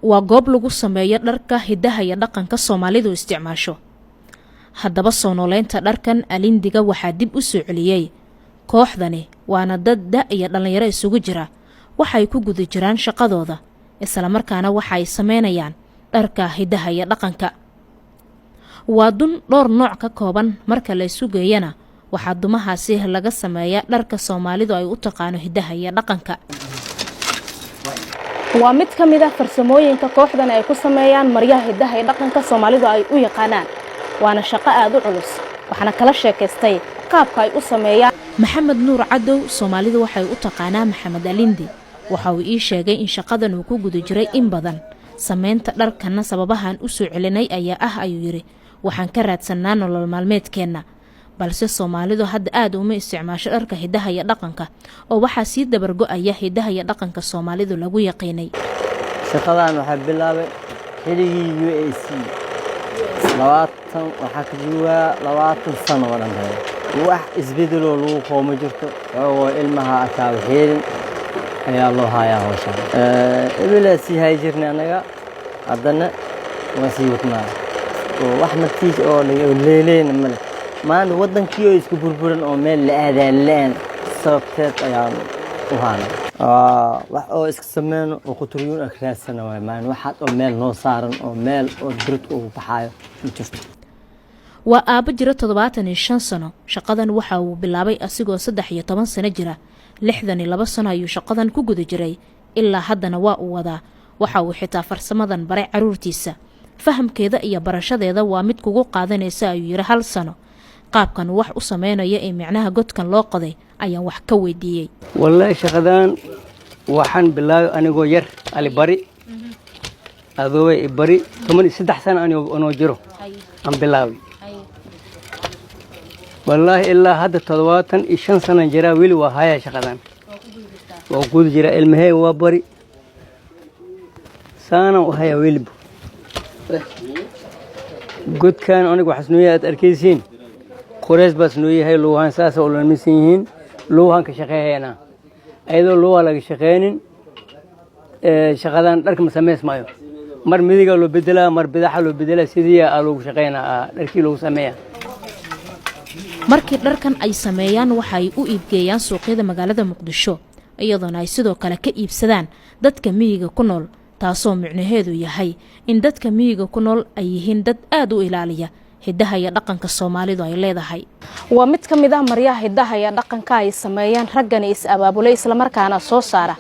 Waa goob lagu sameeyo dharka hiddaha iyo dhaqanka Soomaalidu isticmaasho. Haddaba, soo nooleynta dharkan alindiga waxaa dib u soo celiyey kooxdani, waana dad da' iyo dhallinyaro isugu jira. Waxay ku guda jiraan shaqadooda, islamarkaana waxa ay sameynayaan dharka hiddaha iyo dhaqanka. Waa dun dhowr nooc ka kooban. Marka la isu geeyana, waxaa dumahaasi laga sameeyaa dharka Soomaalidu ay u taqaano hiddaha iyo dhaqanka. Waa mid ka mid ah farsamooyinka kooxdan ay ku sameeyaan maryaha hiddaha iyo dhaqanka Soomaalidu ay u yaqaanaan, waana shaqo aada u culus. Waxaana kala sheekaystay qaabka ay u sameeyaan. Maxamed Nuur Cadow, Soomaalidu waxay u taqaanaa Maxamed Alindi, waxa uu ii sheegay in shaqadan uu ku guda jiray in badan. Samaynta dharkanna sababahan u soo celinay ayaa ah, ayuu yidhi, waxaan ka raadsannaa nolol maalmeedkeenna. Balse Soomaalidu hadda aada uma isticmaasho dharka hiddaha iyo dhaqanka, oo waxaa sii dabargo-aya hiddaha iyo dhaqanka Soomaalidu lagu yaqiinay. Shaqadan waxaa bilaabay xilligii UAC, 20, waxaa ka joogaa 20 sano oo dhan tahay. Wax isbedeloo lagu qabo ma jirto. Oo ilmaha akaaba xeelin ayaa loo hayaa hawshan. Ebelaa sii hay jirnay annaga, haddana waa sii wadnaa, oo wax natiij oo leeleyna male. Maanta waddankii oo isku burburan oo meel la aadaa la-aan sababteed ayaan u haana wax oo iska sameyno oo quturyuun ag raadsana waay. Maan waxaad oo meel noo saaran oo meel oo dirid ugu baxaayo ma jirto. Waa aabbo jira 75 sano. Shaqadan waxa uu bilaabay asigoo 13 sano jira. 62 sano ayuu shaqadan ku guda jiray, ilaa haddana waa uu wadaa. Waxa uu xitaa farsamadan baray caruurtiisa. Fahamkeeda iyo barashadeeda waa mid kugu qaadanaysa, ayuu yidhi, hal sano. Qaabkan wax u sameynaya ee micnaha godkan loo qoday ayaan wax ka weydiiyey. Wallaahi, shaqadan waxaan bilaabay anigoo yar. Alibari adoobay ibari, 13 sano anoo jiro aan bilaabay. Wallaahi, ilaa hadda 75 sanan jiraa, weli waa haya shaqadan, waa guda jiraa. Ilmahey waa bari, saanaan u hayaa weliba. Godkan aniga waxaas noo yahay aad arkaysiin, qoreys baas noo yahay. Luuhaan saasa u lamisan yihiin, luuhaan ka shaqeehaynaa. Ayadoo luuha laga shaqeynin, shaqadan dharka ma samays maayo. Mar midigaa loo bedelaa, mar bidaxa loo bedelaa, sidii aa loogu shaqeynaa, dharkii loogu sameeyaa. Markii dharkan ay sameeyaan, waxa ay u iibgeeyaan suuqyada magaalada Muqdisho, iyadoona ay sidoo kale ka iibsadaan dadka miyiga ku nool, taasoo micnaheedu yahay in dadka miyiga ku nool ay yihiin dad aada u ilaaliya hiddaha iyo dhaqanka Soomaalidu ay leedahay. Waa mid ka mid ah maryaha hiddaha iyo dhaqanka ay sameeyaan raggani is abaabulay, islamarkaana soo saara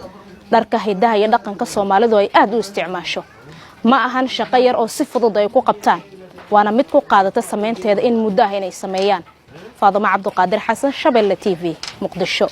dharka hiddaha iyo dhaqanka Soomaalidu ay aada u isticmaasho. Ma ahan shaqo yar oo si fudud ay ku qabtaan, waana mid ku qaadata samaynteeda in muddo ah inay sameeyaan. Faadimo Cabduqaadir Xasan, Shabeelle TV, Muqdisho.